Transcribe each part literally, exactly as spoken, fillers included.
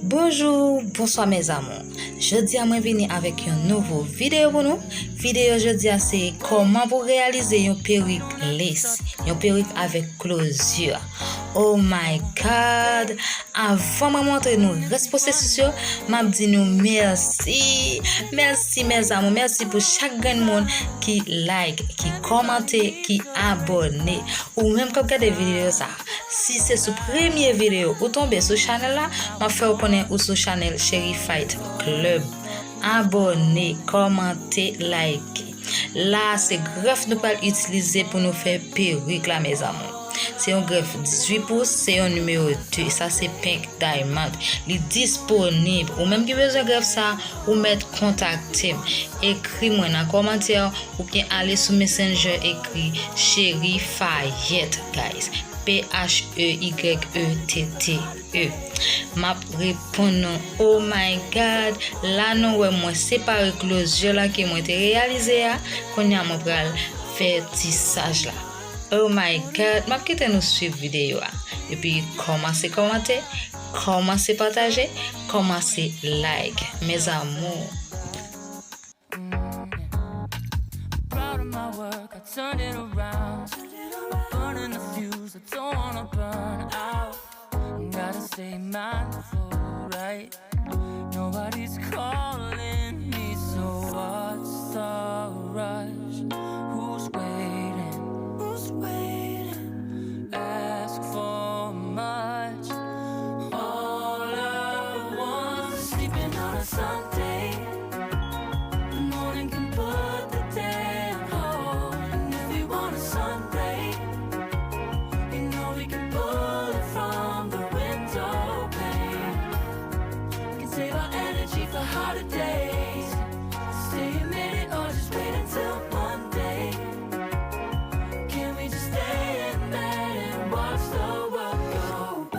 Bonjou, bonswa mes amours. Jodi a mwen vini avèk yon nouvo videyo pou nou. Videyo jodi a se kòman pou reyalize yon perik lace, yon perik avèk closure. Oh my God! Avan mwen montre nou rès pwosesis yo, m ap di nou mèsi. Mèsi mes amours, mèsi pou chak grenn moun ki like, ki kòmante, ki abòne. Ou menm k ap gade videyo sa, si se sou premye videyo ou tonbe sou chanèl la, m ap fè w konnen ou sou chanèl Cherry Fight Club. Abòne, kòmante, like. La, se grèf nou pral itilize pou nou fè perik la, mes amours. Se yon grèf dizuit pous, se yon nimewo de. Sa se Pink Diamond. Li disponib. Ou menm ki bezwen grèf sa, ou mèt kontakte m. Ekri mwen nan kòmantè oubyen ale sou Messenger, ekri Cherry Fayette, guys. P H E Y E T T E. M ap reponn nou. Oh my God! La nou wè mwen separe closure la ke mwen te reyalize a. Kounye a mwen pral fè tisaj la. Oh my God! M ap kite nou swiv videyo a. Epi kòmanse kòmante, kòmanse pataje, kòmanse like. Mes amours. Proud of my work, I turned it around. Burning the fuse, I don't wanna burn out. Gotta stay mindful, right? Nobody's calling me, so what's the rush? Who's waiting? Who's waiting? Ask for much. All I want is sleeping on a Sunday. The morning can put the day on hold. And if we want a sunray, you know we can pull it from the window pane. We can save our energy for hotter days. Stay a minute or just wait until Monday. Can we just stay in bed and watch the world go by?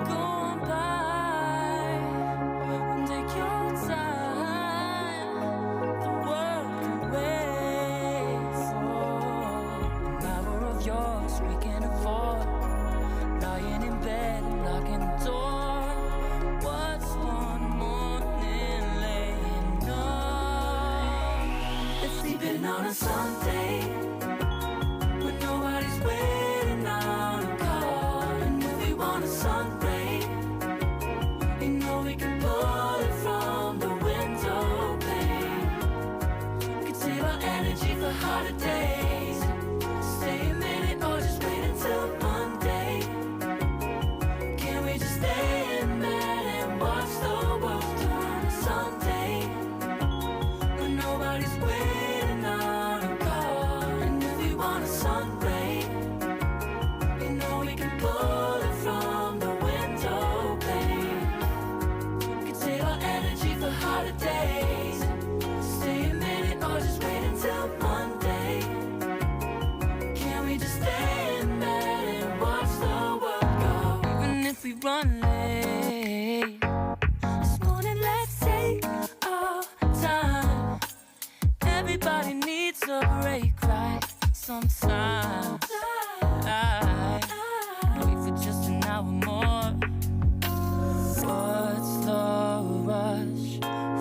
Go on by. Take your time. The world can wait. An hour of yours we can afford. Lying in bed and locking the door. What's one morning laying up? Let's sleep in on a Sunday when nobody's waiting on a call. And if we want a sunray, you know we can pull it from the window pane. We can save our energy for hotter days. Stay a minute or just wait until Monday. Can we just stay in bed and watch the world turn to Sunday? When nobody's waiting on a call. And if we want a sunray, you know we can pull it from the window pane. We can save our energy for hotter days. Stay a minute or just wait until Monday. Can we just stay in bed and watch the world go? Even if we run late, this morning let's take our time. Everybody needs a break, right? Sometimes I wait for just an hour more. What's the rush?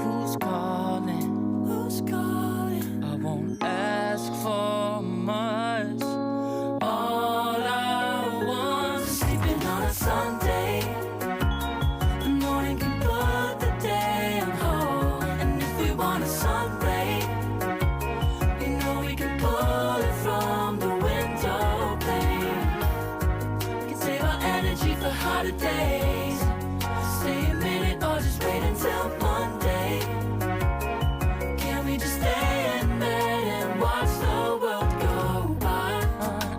Who's calling? Who's calling? I won't ask for much. All I want is sleeping on a Sunday. The morning can put the day on hold. And if we want a sunray, you know we can pull it from the window pane. We can save our energy for hotter days. Stay a minute or just wait until Monday. Can we just stay in bed and watch the world go by?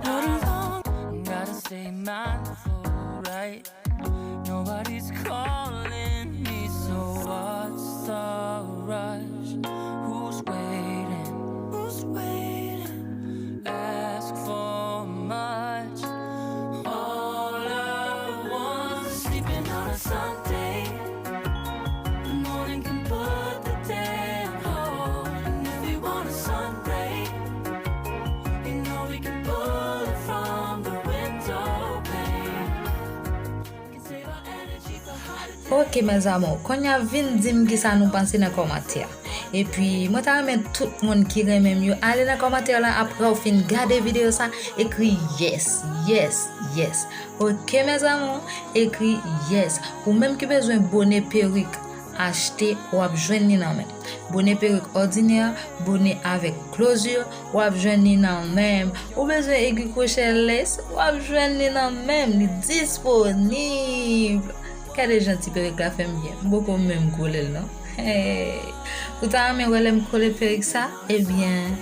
Not long, gotta stay mindful, right? Nobody's calling me, so what's the rush? Who's waiting? Who's waiting? Ask for much. All I want is sleeping on a Sunday. The morning can put the day on hold. And if we want a sunray, you know we can pull it from the window pane. We can save our Ok, mes amours, kounye a vin di m kisa nou panse nan kòmantè. Epi, mwen ta renmen tout moun ki renmen m yo, ale nan kòmantè la apre w fin gade videyo sa, ekri yes, yes, yes. Ok, mes amours, ekri yes. Ou menm ki bezwen bone perik, achte, w ap jwenn li nan men m. Bone perik òdinè, bone avèk klozir, w ap jwenn li nan men m. Ou bezwen egi kwochè les, w ap jwenn li nan men m. Li disponib. Gade jan ti perik la fè m byen. M poko menm kole l non. Hey. Ou ta renmen wè lè m kole perik sa? Ebyen,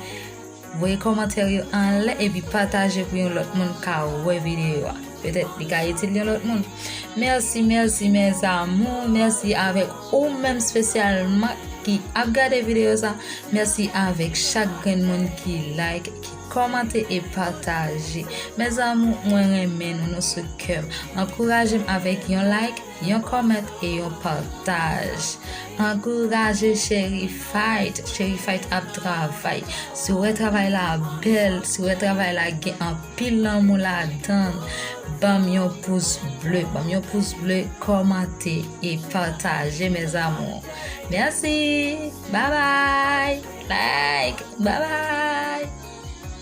voye kòmantè yo anlè epi pataje pou yon lòt moun ka wè videyo a. Petèt li ka itil yon lòt moun. Mèsi, mèsi, mes amours. Mèsi avèk ou menm espesyalman ki ap gade videyo sa. Mèsi avèk chak grenn moun ki like, ki kòmante e pataje. Mes amours, mwen renmen nou, nou sou kè m. Ankouraje m avèk yon like, yon kòmant e yon pataj. Ankouraje Cheri Fight. Cheri Fight ap travay. Si w wè travay la bèl, si w wè travay la gen anpil lanmou ladan l, ban m yon pous ble. Ban m yon pous ble, kòmante e pataje, mes amours. Mèsi. Bye bye. Like. Bye bye.